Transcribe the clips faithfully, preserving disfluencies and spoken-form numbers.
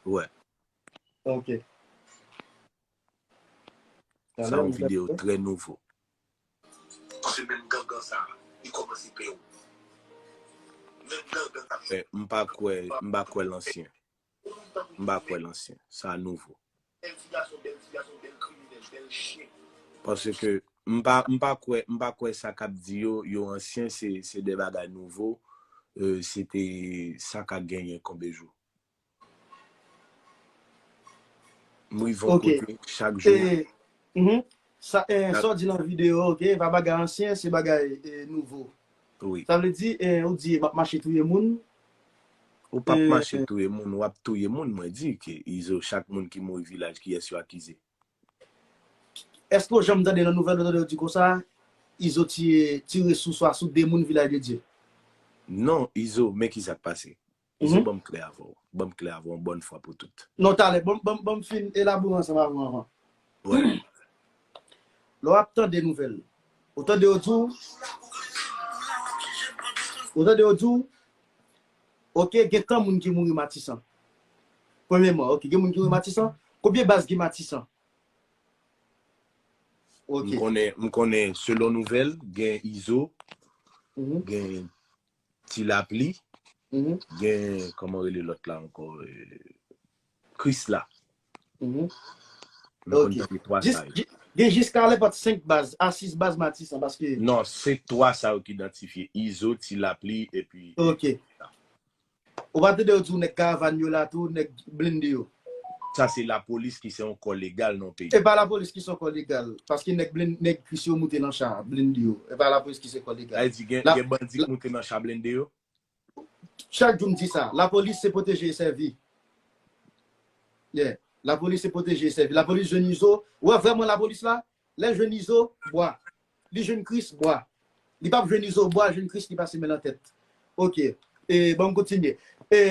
Wè. Ok. Sa yon videyo trè nouvo. Paske menm gangan sa, li kòmanse pè w. Menm gangan sa. M pa kwè, m pa kwè l ansyen. M pa kwè l ansyen. Sa nouvo. Bèl ti gason, bèl ti gason, bèl kriminèl, bèl chen. Paske m pa, m pa kwè, m pa kwè sa k ap di yo, yo ansyen, se, se de bagay nouvo. Euh, se te sa k ap genyen konbe jou. M rive yon kote chak jou. Sa w di nan videyo, ok, pa bagay ansyen, se bagay nouvo. Sa vle di, ou di m ap mache touye moun. Ou p ap mache touye moun, w ap touye moun, mwen di ke Izo, chak moun ki mouri vilaj, kiyès yo akize? Èske w janm tande nan nouvèl, ou tande yo di konsa, Izo tiye, tire sou swa sou de moun Vilaj de Dye? Non, Izo, men ki sa k pase. Izo, ban m klè avè w. Ban m klè avè w yon bòn fwa pou tout. Non, talè, ban m, ban m, ban m fin elabore ansanm avè w avan. Lè w ap tande nouvèl, ou tande yo di w, ou tande yo di w, ok, gen tan moun ki mouri Matisan. Premyèman, ok, gen moun ki mouri Matisan. Konbyen baz gen Matisan? M konnen, m konnen selon nouvèl, gen Izo, gen Ti Lapli, gen, kòman rele lòt la ankò, Krisla. M konn tande twa sa yo. Gen jiska nenpòt senk baz, a sis baz Matisan, paske... Non, se twa sa yo ki idantifye, Izo, Ti Lapli, epi... Ok. Ou pa tande yo di w nèg karavàn yo la tou, nèg blende yo? Sa se lapolis ki se yon kò legal nan peyi. E pa lapolis ki se yon kò legal, paske nèg blen, nèg kris yo moute nan cha, blende yo. E pa lapolis ki se kò legal. Sa vle di gen, gen bandi k moute nan cha blende yo? Chak jou m di sa, lapolis se pwoteje e sèvi. Yeah. Lapolis se pwoteje e sèvi. Lapolis jwenn Izo. Ou wè vrèman lapolis la, lè l jwenn Izo, bwa. Li jwenn Kris, bwa. Li p ap jwenn Izo, bwa, jwenn Kris, li pase men nan tèt. Ok. E, bon, m kontinye. E,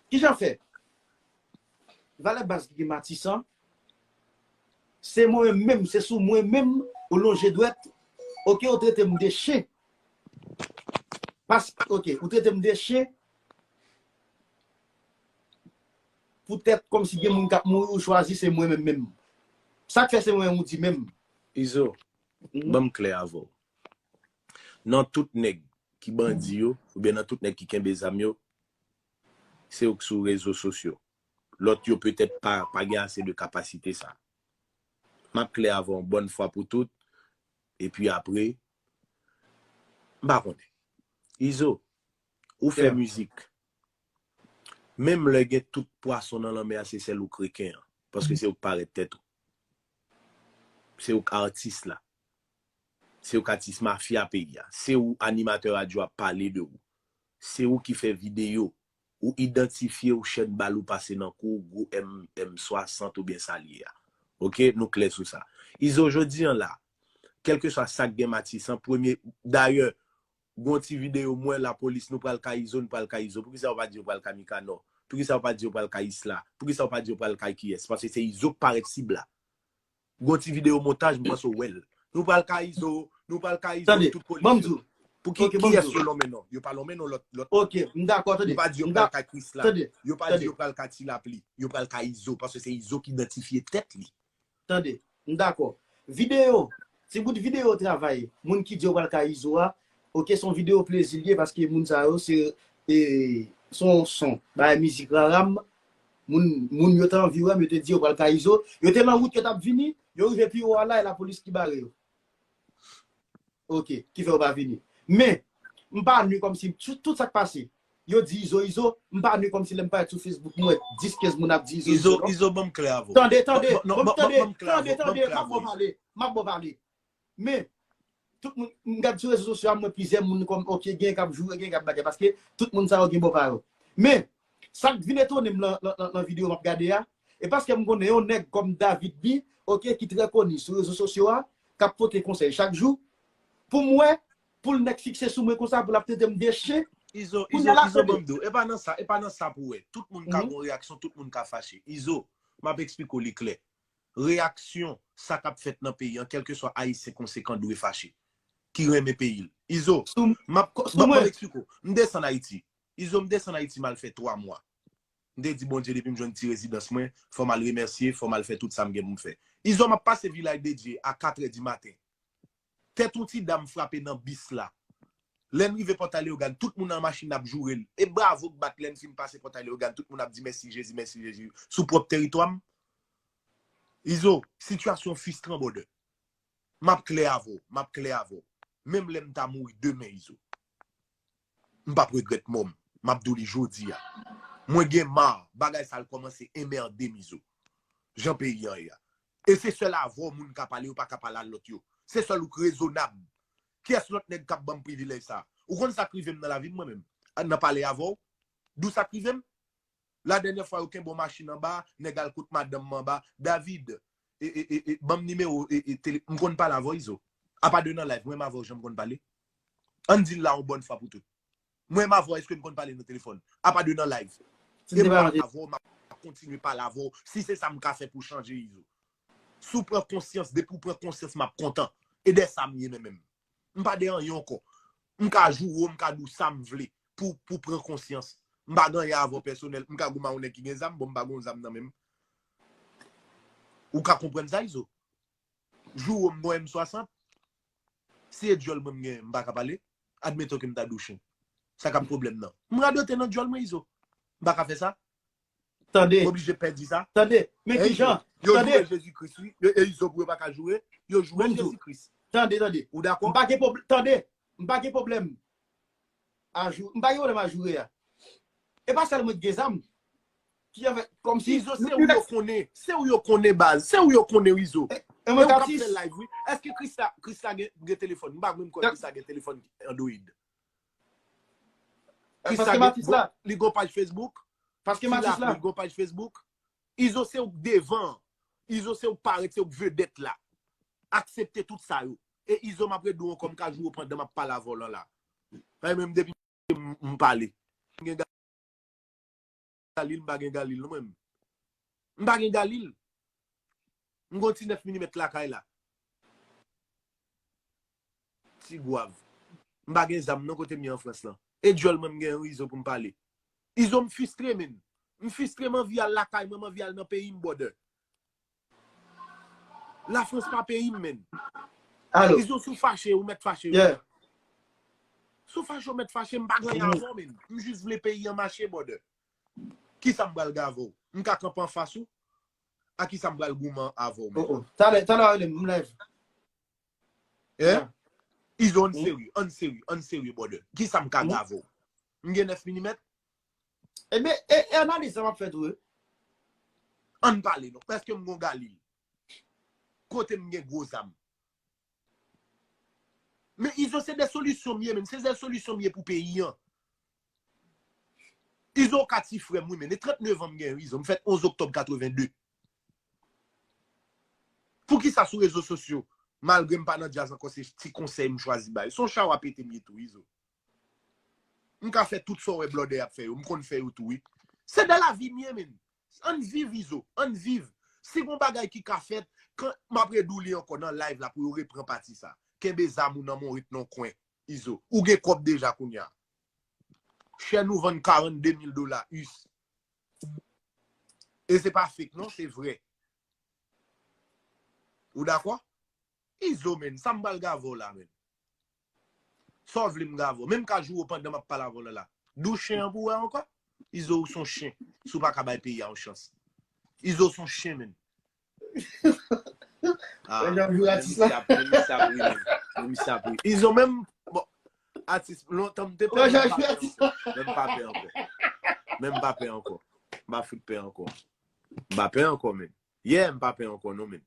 kijan fè? Valè baz ki gen Matisan, se mwen menm, se sou mwen menm, ou lonje dwèt, ok, ou trete m de chen. Pas, ok, ou trete m de chen, poutèt kòmsi gen moun k ap mouri, ou chwazi se mwen menm menm. Sa k fè se mwen menm ou di menm? Izo, ban m klè avè w. Nan tout nèg ki bandi yo, oubyen nan tout nèg ki kenbe zam yo, se yo k sou rezo sosyo. Lòt yo petèt pa, pa gen ase de kapasite sa. M ap klè avè w yon bòn fwa pou tout, epi apre, m pa konnen. Izo, ou fè mizik. Menm lè gen tout pwason nan lanmè a, se sèl ou k reken an. Paske se ou k parèt tèt ou. Se ou k atis la. Se ou k atis mafya peyi a. Se ou animatè radyo ap pale de ou. Se ou ki fè videyo. Ou idantifye ou, chèn bal ou pase nan kou, gwo M, M swasant oubyen sa l ye a. Ok, nou klè sou sa. Izo, jodi an la, kèlkeswa sa k gen Matisan, premye, dayè, gon ti videyo m wè lapolis, nou pral kay Izo, nou pral kay Izo. Poukisa yo pa di yo pral kay Mikanò? Poukisa yo pa di yo pral kay Isla? Poukisa yo pa di yo pral kay kiyès? Paske se Izo k parèt sib la. Gon ti videyo montaj, m panse w wè l. Nou pral kay Izo, nou pral kay Izo, tout polis yo. Pou ki, kiyès yo lonmen non? Yo pa lonmen non lòt, lòt. Ok, m dakò, tande. Yo pa di yo pral kay Krisla. Yo pa di yo pral kay Ti Lapli. Yo pral kay Izo, paske se Izo ki idantifye tèt li. Tande, m dakò. Videyo, ti bout videyo travay, moun ki di yo pral kay Izo a, ok, se yon videyo plezi l ye, paske moun sa yo se, e, se yon son, bagay mizik raram, moun, moun yo te anvi wè m, yo te di yo pral kay Izo, yo te nan wout yo t ap vini, yo rive pi wo a la, e lapolis ki bare yo. Ok, ki fè yo pa vini. Men, m pa nwi kòmsi tout, tout sa k pase. Yo di Izo, Izo, m pa nwi kòmsi lè m parèt sou Facebook, m wè dis, kenz moun ap di Izo, Izo, Izo, non. Izo, ban m klè avè w. Tande, tande, ban m tande, tande, tande, m ap bon pale, m ap bon pale. Men, tout moun, m gad sou rezo sosyo a, m wè plizyè moun kòm, ok, gen k ap joure, gen k ap bagay, paske tout moun sa yo gen bò pa yo. Men, sa k vin etone m nan, nan, nan, nan videyo m ap gade a, e paske m konnen yon nèg kòm David B, ok, ki trè koni sou rezo sosyo a, k ap pote konsèy chak jou, pou m wè, pou l nèk fikse sou mwen konsa, pou l ap trete m de chen. Izo, Izo, Izo, ban m di w, e pa nan sa, e pa nan sa pou w wè. Tout moun ka gon reyaksyon, tout moun ka fache. Izo, m ap eksplike w li klè. Reyaksyon, sa k ap fèt nan peyi an, kèlkeswa Ayisyen konsekan dwe fache. Ki renmen peyi l. Izo, m ap, m ap, m ap eksplike w. M desann Ayiti. Izo, m desann Ayiti, m al fè twa mwa. M te di Bondye depi m jwenn ti rezidans mwen, fò m al remèsye, fò m al fè tout sa m gen pou m fè. Izo, m ap pase Vilaj de Dye a katrè di maten. Tèt yon ti dam frape nan bis la. Lè n rive Pòtay Leyogàn, tout moun nan machin ap joure l. E bravo k bat lè n fin pase Pòtay Leyogàn, tout moun ap di mèsi Jezi, mèsi Jezi. Sou pwòp teritwa m. Izo, sitiyasyon fristran, brother. M ap klè avè w, m ap klè avè w. Menm lè m ta mouri demen, Izo, m p ap regrèt mò m. M ap di w li jodi a. Mwen gen ma, bagay sa l kòmanse enmède m, Izo. Jan peyi an ye a. E se sèl avè w moun ka pale, yo pa ka pale a lòt yo. Se sèl ou k rezonab. Kiyès lòt nèg k ap ban m privilèj sa? Ou konn sa k rive m nan lavi m mwen menm? Nan pale avè w? Di w sa k rive m? La dènyè fwa yo kenbe yon machin anba, nèg al kot madanm mwen anba, David, e, e, e, e, ban m nimewo, e, e, tele, m konn pale avè w, Izo. Apa de nan live, mwen m avè w jan m konn pale. Ann di l la yon bòn fwa pou tout. Mwen m avè w, èske n konn pale nan telefòn? Apa de nan live. E m pral avè w, m ap kontinye pale avè w. Si se sa m ka fè pou chanje, Izo. Si w pran konsyans, depi w pran konsyans, m ap kontan. E dè sa m ye menm menm. M pa de anyen ankò. M ka joure w, m ka di w sa m vle pou, pou pran konsyans. M pa gen anyen avè w pèsonèl. M ka goumen ak yon nèg ki gen zam, bon, m pa gen yon zam nan men m. Ou ka konprann sa, Izo? Joure w, m gon M swasant. Si e dyòl mwen m gen, m pa ka pale. Admeton ke m ta di w chen. Sa k ap pwoblèm nan? M radote nan dyòl mwen, Izo. M pa ka fè sa. Tande. M oblije pèdi sa. Tande. Men ki jan? Yo joure Jezi Kris, wi. Yo, e Izo pou yo pa ka joure. Yo joure Jezi Kris. Tande, tande. Ou dakò? M pa gen pwoblèm. Tande. M pa gen pwoblèm a jou-, m pa gen pwoblèm a joure a. E pa sèl mwen ki gen zam. Ki avè, kòmsi Izo, se ou yo konnen. Se ou yo konnen, baz. Se ou yo konnen, Izo. E, e mwen ka fè live, wi. Èske Krista, Krista gen, gen telefòn? M pa menm kwè Krista gen telefòn Android. Paske Matis la. Li gon paj Facebook. Paske Matis la. Li gon paj Facebook. Izo se ou k devan. Izo se ou k parèt, se ou k vedèt la. Aksepte tout sa yo. E Izo, m ap redi w ankò, m ka joure w pandan m ap pale avè w lan la. Sa menm depi m, m pale. M gen Galil, m pa gen Galil non mwen. M pa gen Galil. M gon ti nèf milimèt lakay la. Ti gwav. M pa gen zam non kote m ye an Frans lan. E dyòl mwen m gen yon Izo pou m pale. Izo, m fistre, menn. M fistre, m anvi al lakay mwen, m anvi al nan peyi m, brother. Lafrans pa peyi m, menn. Izo, si w fache, ou mèt fache, wi. Si w fache, ou mèt fache, m pa gen anyen avè w, menn. M jis vle peyi an mache, brother. Kisa m pral gen avè w? M ka kanpe anfas ou? A kisa m pral goumen avè w, menn? Talè, talè w rele m, m live. Hein? Izo, ann serye, ann serye, ann serye, brother. Kisa m ka gen avè w? M gen nèf milimèt? Ebyen, e, e analiz sa m ap fè tou, wi. Ann pale non. Èske m gon Galil? Kote m gen gwo zam? Men Izo, se de solisyon m ye, menn. Se de solisyon m ye pou peyi an. Izo, ou ka ti frè m, wi, menn. E trannnev an m gen, wi, Izo. M fèt onz oktòb katreven de. Poukisa sou rezo sosyo, malgre m pa nan djaz ankò, se ti konsèy m chwazi bay? Se yon chawa pete m ye tou, Izo. M ka fè tout sa w wè blòdè ap fè yo. M konn fè yo tou, wi. Se de lavi m ye, menn. Ann viv, Izo. Ann viv. Si gon bagay ki ka fèt, kan, m ap redi w li ankò nan live la pou yo repran pati sa. Kenbe zam ou nan men w, ret nan kwen, Izo. Ou gen kòb deja kounye a. Chèn ou vann karannde mil dola, us. E se pa fake, non, se vrè. Ou dakò? Izo, menn, sa m pral gen avè w la, menn? Sa w vle m gen avè w? Menm ka joure w pandan m ap pale avè w la la. Di w chen an pou w wè ankò? Izo, ou se yon chen. Si w pa ka bay peyi a yon chans. Izo, ou se yon chen, menn. Ah, men misye ap ri, men misye ap ri, men. Men misye ap ri. Izo, menm, bon, atis, lontan m te pè, men m pa pè ankò. Men m pa pè ankò. Men m pa pè ankò. M pa fout pè ankò. M pa pè ankò, menn. Yeah, m pa pè ankò, non, menn.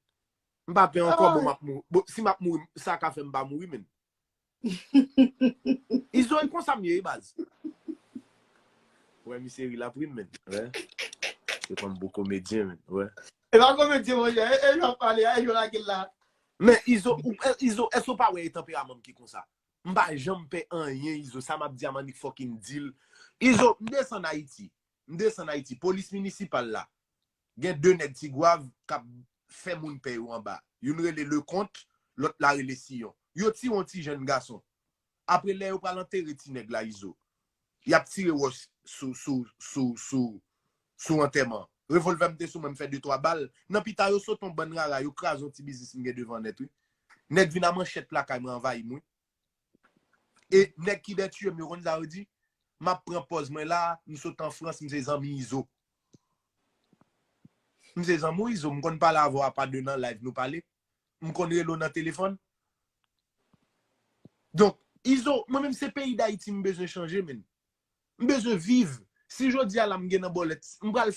M pa pè ankò, bon, m ap mouri. Bon, si m ap mouri, sa ka fè m pa mouri, menn. Izo, e konsa m ye, wi, baz. Wè, misye ri, l ap ri m, menn. Wè. Se kòm bon komedyen, menn. Wè. E pa komedyen, monchè. E, e, jan pale a, e jan lage l la. Men, Izo, ou, e, Izo, èske w pa wè e tanperaman m ki konsa? M pa janm pè anyen, Izo. Sa m ap di a, m annik fucking di l. Izo, m desann Ayiti. M desann Ayiti. Polis minisipal la. Gen de nèg Tigwav k ap fè moun pè yo anba. Youn rele Lekont, lòt la rele Siyon. Yo tiye yon ti jèn gason. Apre, lè yo pral antere ti nèg la, Izo, y ap tire wòch sou, sou, sou, sou, sou antèman. Revòlvè m te sou mwen, m fè de twa bal. Nan pita yo sot yon bann rara, yo kraze yon ti biznis m gen devan nèt, wi. Nèg vin a manchèt lakay mwen, anvayi m, wi. E nèg ki dèyè tiye m, yo konn sa yo di? M ap pran pòz mwen la, m sot an Frans, m se zanmi Izo. M se zanmi Izo, m konn pale avè w apa de nan live nou pale. M konn rele w nan telefòn. Donk, Izo, mwen menm se peyi Dayiti m bezwen chanje, menn. M bezwen viv. Si jodi a la m gen nan bòlèt, m pral